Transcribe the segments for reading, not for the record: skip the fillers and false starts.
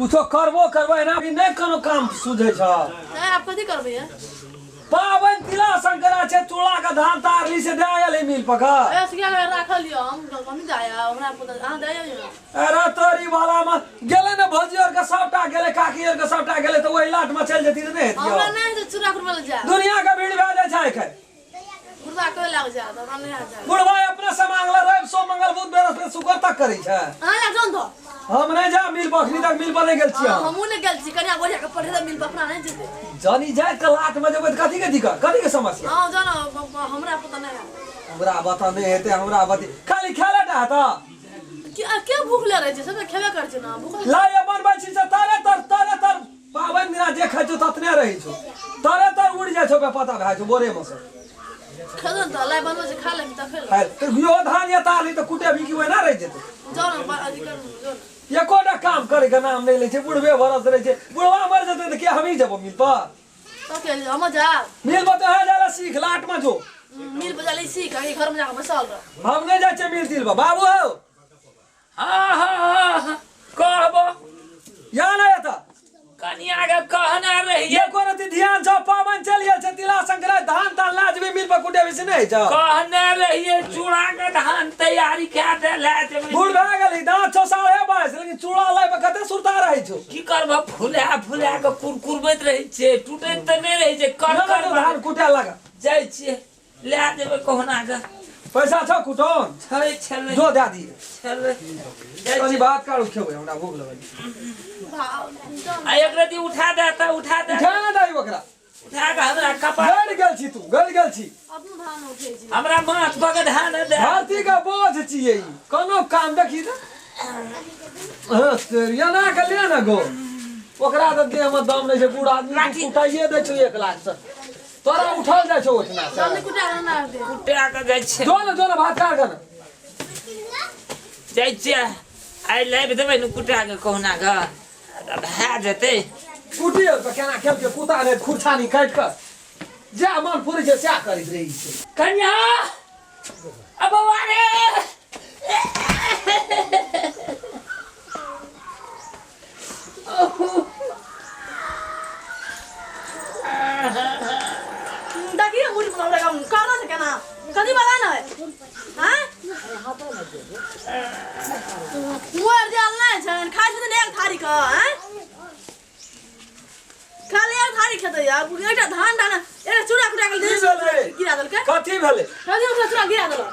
कुछो करबो करबो एना भी नहि कोनो काम सुझै छ। नहीं, आप कथी करबै है? पाबनि तिला संक्रांति छै, चूड़ा के धान तारली से दे आयल है मिल पकड़। ए सिया के राखल लियो, हम हम जाया हमरा पता अहाँ जाया ना। अरे तोरी वाला में गेलै ने भौजी और के सबटा गेलै, काकी और के सबटा गेलै, तऽ ओहि लाट में चलि जेती तऽ नहि हेतियौ। हमरा नहीं तो चूड़ा कुटबै लए जा। दुनिया के भीड़ भए जाइ छै एखन। बुढ़वा कोई लाग जा तो हमरा नहीं जा। बुढ़वा अपने से मांगला रवि सोम मंगल बुध बृहस्पति शुक्र तक करै छै। अहाँ जा जाउ तो। हम नहि जा मिल पर, अखनी तक मिल पर नहि गेल छियै हम। हमहूँ नहि गेल छी, कनिया बढ़िया के पढ़े मिल पर अपना नहि जेतै। जनी जाइत के लाट में जेबै तऽ कथी के दिक्कत, कथी के समस्या? हाँ जाउ ने, हमरा पता नहि है। हमरा बता नहि हेतै, हमरा बता खाली खेले टा हेतऽ। के भूख ले रहै छै, सब तऽ खेबे करै छै ने, भूख लाय बनबै छी से तारे तर तारे तर पाबनि दिना जे खाइ छौ ततने रहै छौ, तरे तर उड़ि जाइ छौ, पता भए छौ बोरे में से। खेलौ ने तऽ लाय बनबै छै, खा लेबही तखन। खाइ तऽ यो धान या ताली तऽ कुटे भी की ओहिना रहि जेतै। जाउ ने, अथी करू, जाउ ने। एकोटा काम करे के नाम नहि लै छै, बुढ़बे भरस रहै छै। बुढ़वा मरि जेतै तऽ के हमही जेबो मिल पर? तऽ के हम जायब? मिल पर तऽ जाला सीख, लाट में जो। मिल पर जाला सीख, अभी घर में जाके बैसल रह। हम नहि जाइ छियै मिल तिल पर। बाबू हौ। हाँ, हाँ, हाँ, हाँ, कहबो। या ना एतऽ। कनिया के कहने रहिए। एको रति ध्यान छौ, पाबनि चलि गेल छै, तिला संक्रांति, धान तान ला जेबही मिल पर कुटेबही से नहि होइ छौ? कहने रहिए चूड़ा के धान तैयारी कए दे ला जेबै। बूढ़ भए गेलही, दाँत छौ 22.5, लेकिन चूड़ा लाइ पर कते सुरता रहै छौ। की करबह, फुला फुला के कुरकुरबैत रहै छियै, टूटैत तऽ नहि रहै छै, कर ना, ना, कर धान कुटे लगा। जाइ छियै, ला देबै कहुना के। पैसा छौ कुटौन? छै, छलै। जो दए दिहे। छलै। जाइ कनी छियै। भात कारू खेबै, हमरा भूख लगल। आ एक रति उठा दे तऽ उठा दे। उठा ने दही ओकरा। उठा के हमरा कपार। गलि गेल छी तू, गलि गेल छी। अपनो धान उठै छी। हमरा माथ पर के धान दे। धरती के बोझ छियै ई, कोनो काम देखी तऽ। हँ, तेरी एना के ले ने गो। ओकरा तऽ देह में दम नहि छै, बूढ़ आदमी के लाठी। कुटाइए दै छौ 1 लाख से। तोरा उठल जाइ छौ ओहिठिना से। जल्दी कुटा के ना दे। कुटा के जाइ छै। जो ने, जो ने, भात काट के ने। जाइ छियै, आइ लाबि देबै ने कुटा के कहुना के, तऽ भए जेतै। कुटी तऽ केना खेलकै कुत्ता ने खुरछानी काटि कऽ, जएह मन पुरै छै सएह करैत रहै छै। कनिया, अब बौआ रे। देखिए मुड़ी पर हमरा करना छै केना कथी बाला ने हां मोर जाल नहि छै, खाइ छै एक थारी के, हैं खाली एक थारी खेतै आ एकटा धान डाल, एकटा चूड़ा कुटा के की भेलै? गिरा देलकै। कथी भेलै? कथी ओकरा चूड़ा गिरा देलक?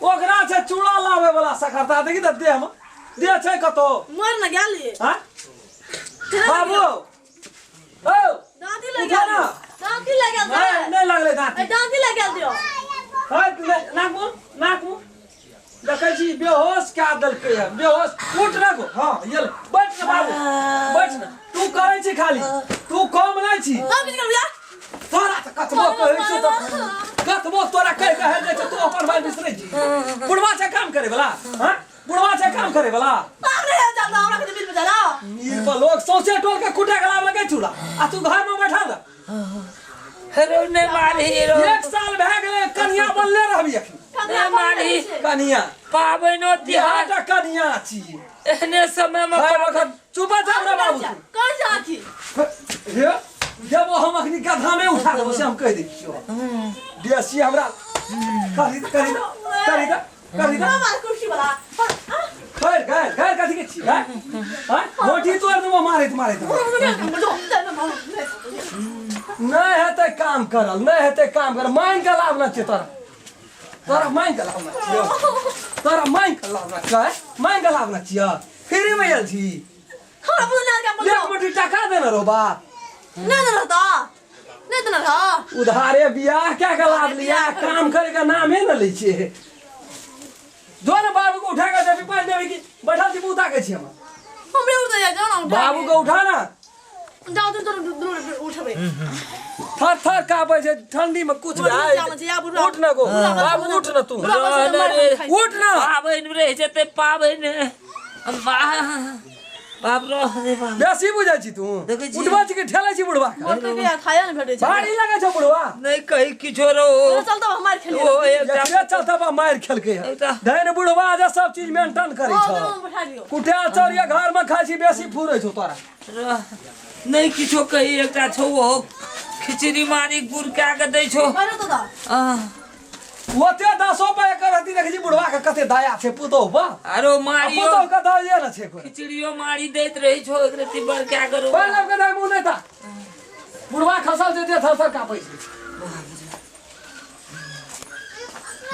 ओकरा छै चूड़ा लाबै वाला सकरता, देखी तऽ देह में देह छै कतौ? मर न गेली। हाँ? बाबू ओ दाँती लग उठा गेल। ना। दाँती लग गेल। नहीं, नहीं लगलै दाँती। ए, दाँती लग गेल दियो। हट, नहीं, नाक मुँह, नाक मुँह। देखै छी बेहोश कए देलकै हन, बेहोश। उठ ना गो, हाँ, ये ले, बैठ ना बाबू, बैठ ना। तू करै छी खाली, तू कम नहि छी। हम किछु करबै? तोरा तऽ कतबो कहै छौ तऽ कतबो तोरा कहि कऽ हेल जाइ छौ, तू अपन भाई बिसरै छी। बुढ़वा छै काम करे वाला, हाँ? बुढ़वा छै काम करे वाला। बाप रे, जाता हमरा के मिल पे जाला। मिल पर लोग सौंसे टोल के कुटे के लाब लगे चूड़ा, आ तू घर में बैठल रह। हेरो नहि मारही रो। 1 साल भए गेलै, कनिया बनले रहबी अखनी। कनिया नहि मारही। कनिया। पाबनिओ तिहार। बिहारटा कनिया छी। एहने समय में भाई पाबनि। वखत चुप जा हमरा बाबू तू। कौन सा आखी? हे, जब हम अखनी गधा में उठा देबो से हम कहि दै छियौ। देसी हमरा करी करी करी करी। मार कुर्सी वाला। खैर खैर खैर, कथी के छी? हैं हैं, रोटी तोड़ देबो मारैत मारैत। नहि हेतै काम करल, नहि हेतै काम करल। मांगि के लाभ ना छियै तोरा, तोरा मांगि के लाभ ना छियौ, तोरा मांगि के लाभ ना छियौ, मांगि के लाभ ना छियौ। फ्री में आयल छी। हमरा बुझल नहि आयल। एक मुट्ठी टका देने रहो बाप। नहि देने रहता, नहि देने रह। उधारे बियाह क्या के लाभ लिया, काम करे के नामे न लै छियै। जो ने बाबू को उठा के देबी, पानि देबी की बैठल छी मुँह ताकै छी हम। हमरे उठा जाओ ना, उठा बाबू के उठा ना। जाओ तुम तो उठबे। थर थर कापै छै ठंडी में कुछ बुढ़ा भए जाना छै, आ बुढ़ा। उठ ना गो बाबू, उठ ना तू, बुढ़ा बस मार खाइ। उठ ना। पाबनि रहि जेतै पाबनि। बाप रे रे बाप। बेसी बुझै छी तू। देखै छी। उठबै छी कि ठेलै छी बुढ़वा के? मोर के खाया नहीं भेटै छै। भारी लगै छौ बुढ़वा। नहीं कही किछो रो। चल तो हम मार खेलिए। ओ एकटा एकरे चलते बा मारि खेलकै हन। एकटा धैन बुढ़वा जे सब चीज मेंटेन करै ओ छौ। तो बैठा लियो। कुटिया चौरिया घर में खाइ छी बेसी फुरै छौ तोरा। नहीं किछो कही एकटा छौ ओहो खिचड़ी मारी गुड़ कए के दै छौ। अरे तो दा। आह, ओते 10 पाइ एकर रहती देखै छी बुढ़वा के कते दया छै पुतोहु पर। आरो आ मारियो पुतोहु के दया ने छै कोइ। खिचड़ियो मारी दैत रहै छौ एक रत्ती बड़का करो। पानि लाबि के दे मुँह नहि ता। बुढ़वा खसल छै जे थर थर काँपै छै।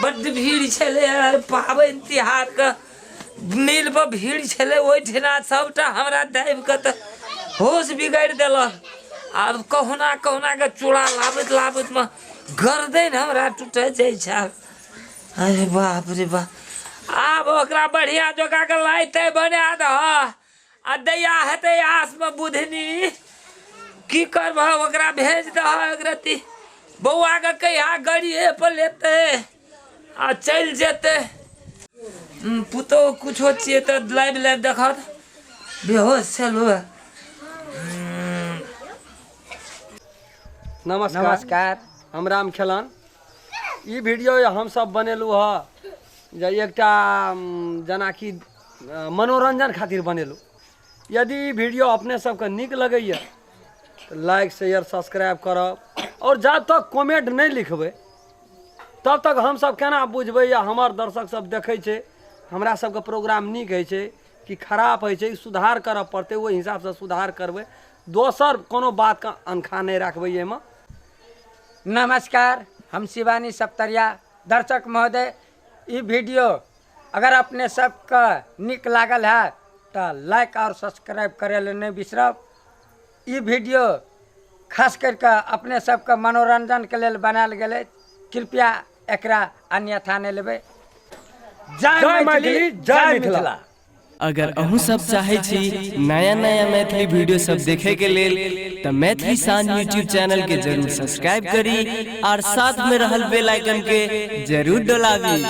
बड्ड भीड़ छलै पाबनि तिहार के मिल पर भीड़ छलै ओहिठिना सबटा हमरा दाबि कऽ तऽ होश बिगाड़ि देलक। आब कहुना कहुना के चूड़ा लाबैत लाबैत मे गर्दन हमरा टूटै जाइ छै। अरे बाप रे बाप, आब ओकरा बढ़िया जोका के लाइते बना दह आ दैया हेतै आस मे बुधनी की करबह ओकरा भेज दह एक रत्ती बौआ के कहिया गाड़िए पर लेतै आ चलि जेतै। पुतोहु कुछो छियै तऽ लाबि लाबि देखत बेहोश छलहुँ। नमस्कार। नमस्कार, हम राम खेलन। ई वीडियो हम सब बनेलहुँ हँ जे एकटा जेनाकि मनोरंजन खातिर बनेलहुँ। यदि ई वीडियो अपने सबके नीक लगैए तऽ लाइक शेयर सब्सक्राइब करब और जब तक कमेंट नहि लिखबै तब तक हमसब केना बुझबै या हमर दर्शक सब देखै छै हमरा सबके प्रोग्राम नीक होइ छै कि खराब होइ छै, सुधार करऽ पड़तै, ओहि हिसाबसँ सुधार करबै। दोसर कोनो बातके अनखा नहि राखबै एहिमे। नमस्कार, हम शिवानी सप्तरिया। दर्शक महोदय, ई वीडियो अगर अपने सबके नीक लागल है तो लाइक और सब्सक्राइब करे ले नहीं बिसरब। ई वीडियो खास करके अपने सबके मनोरंजन के लेल बनायल गेलै, कृपया एकरा अन्यथा नहीं लेबै। जय मैथिली, जय मिथिला। अगर अहूँ सब चाहे छी नया नया मैथिली वीडियो सब देखे के लेल तो मैथिली शान यूट्यूब चैनल के जरूर सब्सक्राइब करी और साथ में रहल बेल आइकन के जरूर डोलाबी।